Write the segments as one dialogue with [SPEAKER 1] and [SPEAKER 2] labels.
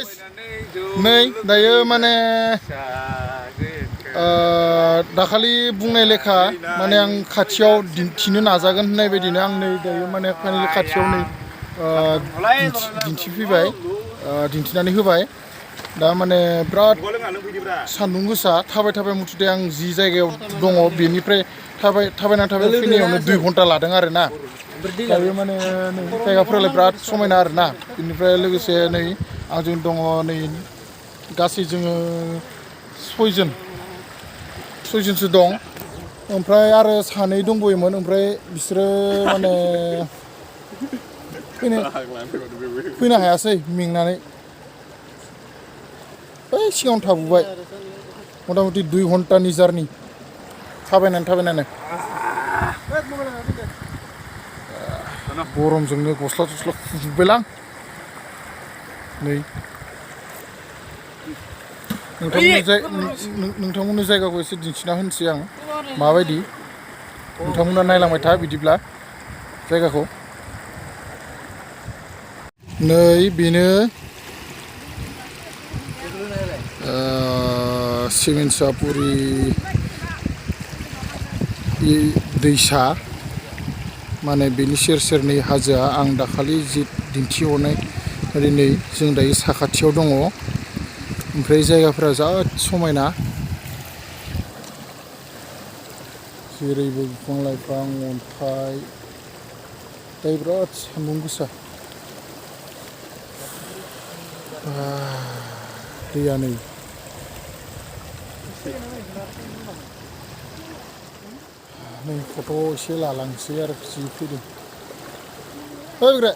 [SPEAKER 1] guys नै दायो माने दाखालि बुंनाय लेखा माने आं खाथियाव दिन्थिनो नाजागोन होननाय बायदिनो आं नै दायो माने फाइनालि खाथियाव नै दिन्थिफैबाय दिन्थिनानै होबाय दा माने बिराद सान्दुं गोसा थाबाय मुथुते आं जि जायगायाव दङ बेनिफ्राय थाबायना फैनायावनो 2 घन्टा लादों आरोना दायो माने नै जायगाफोरालाय बिराद समायना आरोना बेनिफ्राय लोगोसे नै आंजों दङ नै गासै जोङो 6 जनसो दं ओमफ्राय आरो 2 दंबोयोमोन ओमफ्राय बिसोरो माने फैनो हायासै मेंनानै बै सिगाङावनो थाबोबाय मथा मथि 2 घन्टानि जारनि थाबायनानै गरमजोंनो गस्ला खुजोब्बायलां नै नोंथांमोननि जायगाखौ एसे दिन्थिना होनोसै आं माबायदि नोंथांमोना नायलांबाय था बिदिब्ला जायगाखौ नै बेनो सिमेन्सापुरि दैसा माने बेनि सेर-सेरनै हाजोआ आं दाखालि जि दिन्थिहरनाय ओरै जों दायो साखाथियाव दङ ओमफ्राय जायगाफोरा जोबोद समायना जेरैबो बिफां-लाइफां अन्थाइ दायो बिराद सान्दुं गोसा दैया नै फट' एसे लालांसै आरो जि फैदों फैग्रा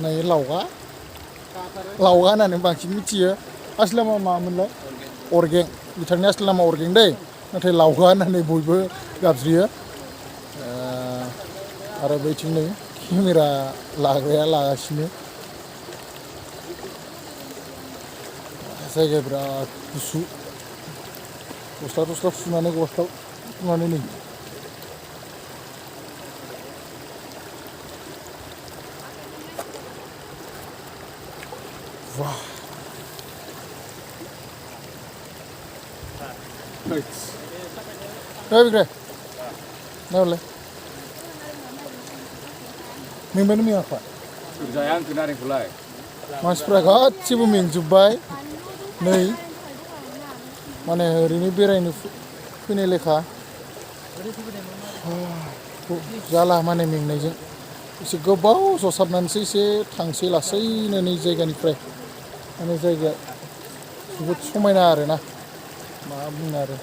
[SPEAKER 1] नै लावगा होननानै बांसिन मिथियो आसलि नामा मामोनलाय अरगें बिथांनि आसलि नामा अरगें दै नाथाय लावगा होननानै बयबो गाबज्रियो आरो बैथिं नै केमेरा लाग्राया लागासिनो जायगाया बिराद गुसु गस्ला सुनानै नै वाह बिग्रे नायलाय मेंबानो मेङाखा मानसिफ्रा गासिबो मेंजोब्बाय नै माने ओरैनो बेरायनो फैनाय लेखा जाला माने मेंनायजों एसे गोबाव जसाबनानैसो एसे थांसै लासैनो नै जायगानिफ्राय माने जायगाया जोबोद समायना आरोना मा बुंनो आरो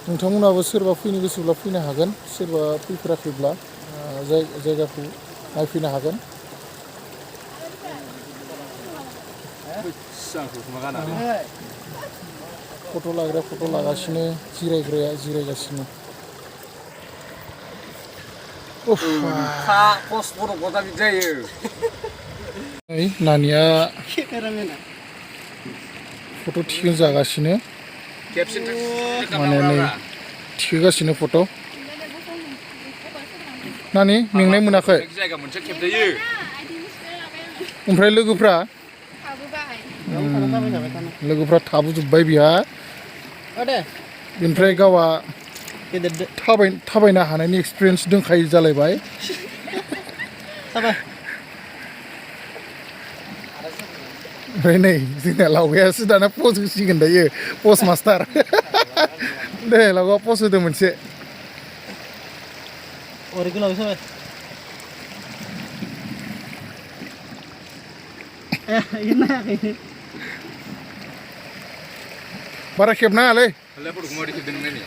[SPEAKER 1] नोंथांमोनाबो सोरबा फैनो गोसोब्ला फैनो हागोन सोरबा फैफेराखैब्ला जायगाखौ नायफैनो हागोन फट' लाग्राया फट' लागासिनो जिरायग्राया जिरायगासिनो नानिया फट' थिखोजागासिनो माने नै थिखोगासिनो फट' नानि मेंनाय मोनाखै ओमफ्राय लोगोफ्रा थाबोजोब्बाय बिहा बेनिफ्राय गावहा थाबायनो हानायनि एक्सपिरियेन्स दंखायो जालायबाय ओमफ्राय नै जोंना लावगायासो दाना पज होसिगोन दायो पज मास्टार दे लावगा पज होदो मोनसे बारा खेबनाङालै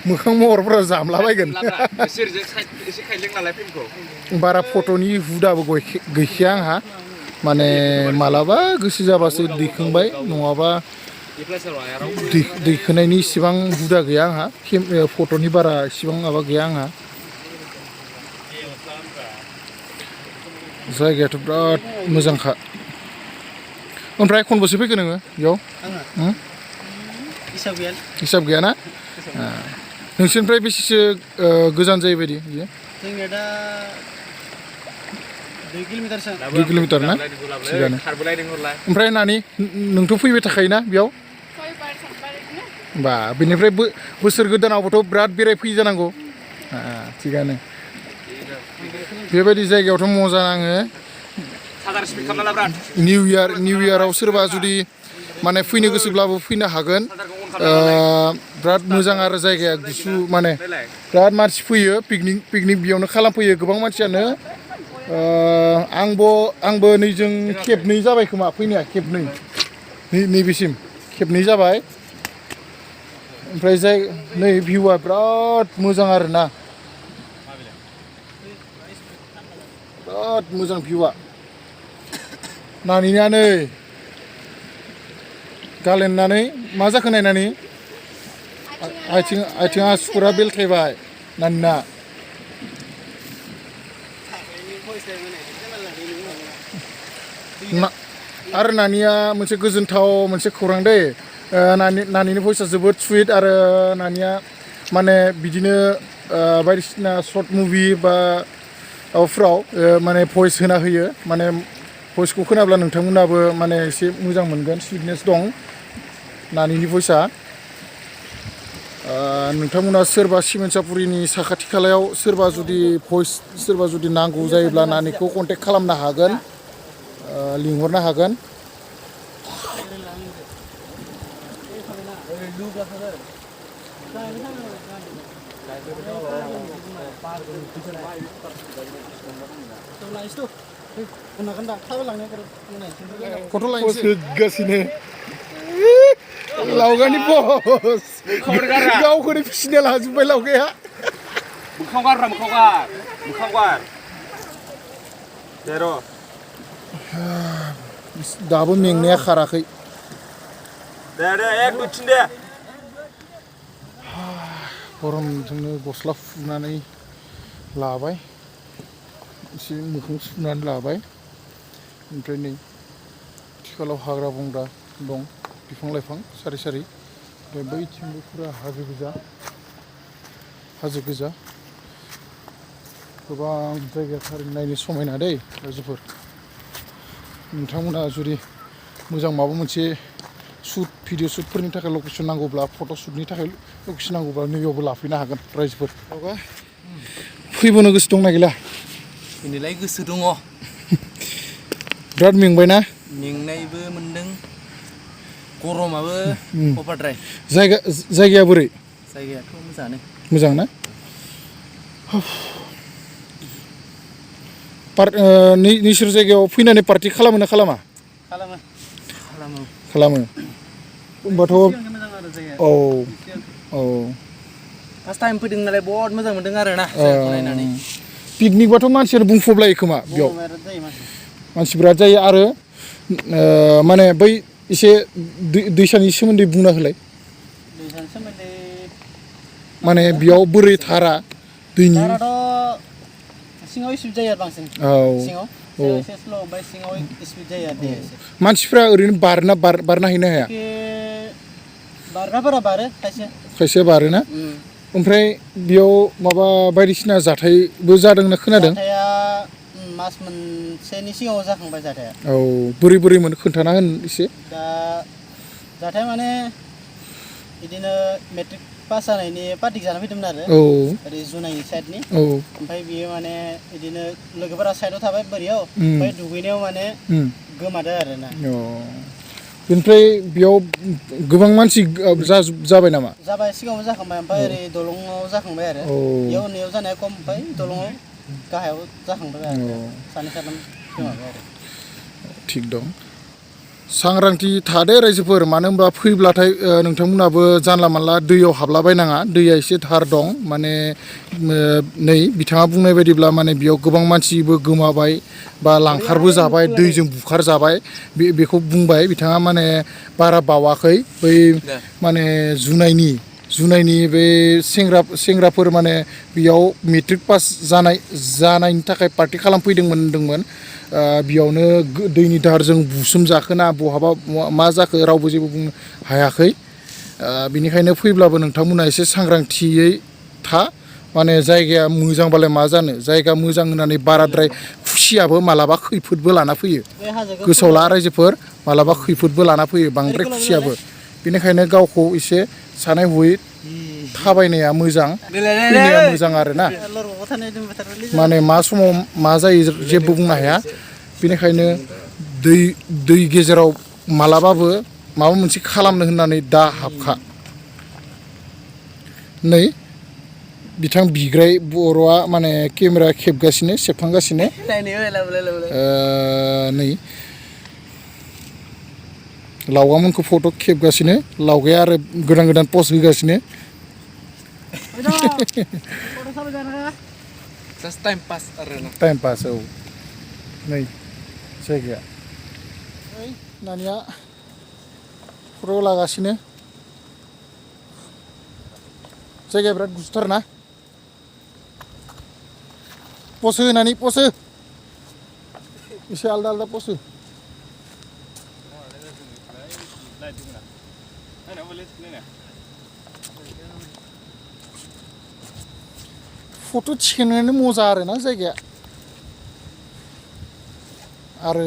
[SPEAKER 1] मोखां महरफोरा जामलाबायगोन बारा फट'नि हुदाबो गैखाया आंहा माने मालाबा गोसो जाबासो दैखांबाय नङाबा दैखोनायनि इसिबां हुदा गैया आंहा फट'नि बारा इसिबां माबा गैया आंहा जायगायाथ' बिराद मोजांखा ओमफ्राय खनबेसे फैखो नोङो बेयाव हिसाब गैया ना नोंसोरनिफ्राय बेसेसो गोजान जायो बायदि बियो
[SPEAKER 2] जोंनिया दा
[SPEAKER 1] 2 किल'मिटार ना थिगानो ओमफ्राय नानि नोंथ' फैबाय थाखायोना बेयाव बा बेनिफ्राय बोसोर गोदानावबोथ' बिराद बेरायफैयो जानांगौ थिगानो बेबायदि जायगायावथ' मजा नाङो निउ इयाराव सोरबा जुदि माने फैनो गोसोब्लाबो फैनो हागोन बिराद मोजां आरो जायगाया गुसु माने बिराद मानसि फैयो पिकनिक बेयावनो खालामफैयो गोबां मानसियानो आंबो नैजों खेबनै जाबाय खोमा फैनाया खेबनै नैबेसिम खेबनै जाबाय ओमफ्राय नै भिउआ बिराद मोजां आरोना बिराद मोजां भिउआ नानिया नै गालेननानै मा जाखो नायनानै आथिं आसुगुरा बेलथायबाय नानिना आरो नानिया मोनसे गोजोनथाव मोनसे खौरां दै नानिनि भइसआ जोबोद सुइट आरो नानिया माने बिदिनो बायदिसिना सर्ट मुभि बा फ्राव माने भइस होना होयो माने भइसखौ खोनाब्ला नोंथांमोनाबो माने एसे मोजां मोनगोन सुइटनेस दं नानिनि भइसआ नोंथांमोना सोरबा सिमेन्सापुरिनि साखाथि खालायाव सोरबा जुदि नांगौ जायोब्ला नानिखौ कन्टेक्ट खालामनो हागोन लिंहरनो हागोन फट' लागासिनो लावगानि बस गावखौनो फिसिनो लाजोब्बाय लावगाया दाबो मेंनाया खाराखै गरमजोंनो गस्ला फुनानै लाबाय एसे मोखां सुनानै लाबाय ओमफ्राय नै आथिखालाव हाग्रा बंग्रा दं बिफां लाइफां सारि सारि ओमफ्राय बैथिंबो फुरा हाजो गोजा गोबां जायगाया थारैनो नायनो समायना दै रायजोफोर नोंथांमोना जुदि मोजां माबा मोनसे भिडिअ शुटफोरनि थाखाय लकेसन नांगौब्ला फट' शुटनि थाखाय लकेसन नांगौब्ला नैयावबो लाफैनो हागोन रायजोफोर फैबोनो गोसो दंना गैला
[SPEAKER 2] फैनोलाय गोसो दङ
[SPEAKER 1] बिराद मेंबायना
[SPEAKER 2] मेंनायबो मोनदों गरमाबो अभारद्राय
[SPEAKER 1] जायगाया बोरै
[SPEAKER 2] जायगायाथ' मोजाङानो
[SPEAKER 1] मोजां ना नोंसोर जायगायाव फैनानै पार्टि खालामो ना खालामा खालामो होमबाथ' औ
[SPEAKER 2] फार्स्ट टाइम फैदों नालाय बहुत मोजां मोनदों आरो ना जायगाखौ नायनानै
[SPEAKER 1] पिकनिकबाथ' मानसियानो बुंफबलायो खोमा बेयाव मानसि बिराद जायो आरो माने बै एसे दैसानि सोमोन्दै बुंना होलाय माने बेयाव बोरै थारा दैनि
[SPEAKER 3] सिङाव स्पिड जायो आरो बांसिन सिङाव एसे स्ल' ओमफ्राय सिङाव स्पिड जायो आरो दैया एसे
[SPEAKER 1] मानसिफ्रा ओरैनो बारना हैनो हाया
[SPEAKER 3] बारग्राफोरा बारो
[SPEAKER 1] खायसे बारोना ओमफ्राय बेयाव माबा बायदिसिना जाथायबो जादोंना खोनादों
[SPEAKER 3] जाथाया मास मोनसेनि सिगाङाव जाखांबाय जाथाया
[SPEAKER 1] औ बोरै खोन्थाना होन एसे
[SPEAKER 3] दा जाथाया माने बिदिनो मेट्रिक पास जानायनि पार्टि जाना फैदोंमोन आरो ओरै जुनायनि साइडनि ओमफ्राय बियो माने बिदिनो लोगोफोरा साइडआव थाबाय बोरियाव ओमफ्राय दुगैनायाव माने गोमादो आरोना
[SPEAKER 1] बेनिफ्राय बेयाव गोबां मानसि जाबाय नामा
[SPEAKER 3] जाबाय सिगाङाव जाखांबाय ओमफ्राय ओरै दलङाव जाखांबाय आरो बेयाव उन्दैयाव जानाया खम ओमफ्राय दलङाव गाहायाव जाखांबाय आरो सानै साथाम गोमाबाय आरो
[SPEAKER 1] थिग दं सांग्रांथि थादो रायजोफोर मानो होनबा फैब्लाथाय नोंथांमोनाबो जानला मानला दैयाव हाबलाबायनाङा दैया एसे धार दं माने नै बिथाङा बुंनाय बायदिब्ला माने बेयाव गोबां मानसिबो गोमाबाय बा लांखारबो जाबाय दैजों बुखार जाबाय बेखौ बुंबाय बिथाङा माने बारा बावाखै बै माने जुनायनि बे सेंग्राफोर माने बेयाव मेट्रिक पास जानायनि थाखाय पार्टि खालामफैदोंमोन होनदोंमोन बेयावनो दैनि दाहारजों बुसोम जाखोना बहाबा मा जाखो रावबो जेबो बुंनो हायाखै बिनिखायनो फैब्लाबो नोंथांमोना एसे सांग्रांथियै था माने जायगाया मोजांबालाय मा जानो जायगा मोजां होननानै बाराद्राय खुसियाबो मालाबा खैफोदबो लाना फैयो
[SPEAKER 3] बे हाजोखौ
[SPEAKER 1] गोसोआव ला रायजोफोर मालाबा खैफोदबो लाना फैयो बांद्राय खुसियाबो बेनिखायनो गावखौ एसे सानाय हयै थाबायनाया मोजां फैनाया मोजां आरोना
[SPEAKER 3] लरबाव थानाय दोनबाय थारलै
[SPEAKER 1] माने मा समाव मा जायो जेबो बुंनो हाया बेनिखायनो दै गेजेराव मालाबाबो माबा मोनसे खालामनो होननानै दा हाबखा नै बिथां बिग्राय बर'आ माने केमेरा खेबगासिनो सेबखांगासिनो नै लावगामोनखौ फट' खेबगासिनो लावगाया आरो गोदान पस्ट होगासिनो
[SPEAKER 2] जास्ट टाइम पास आरोना
[SPEAKER 1] टाइम पास औ नै जायगाया ओइ नानिया खर' लागासिनो जायगाया बिराद गुसुथार ना पस हो नानि पस हो एसे आलदा पस हो फट' थिखांनायानो मजा आरोना जायगाया आरो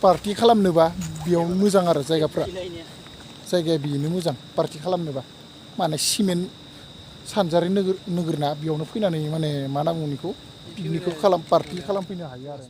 [SPEAKER 1] पार्टि खालामनोबा बेयावनो मोजां आरो जायगाया बेनो मोजां पार्टि खालामनोबा माने सिमेन्ट सानजारि नोगोरना बेयावनो फैनानै माने मा होनना बुङो बेखौ पिकनिकखौ पार्टि खालामफैनो हायो आरो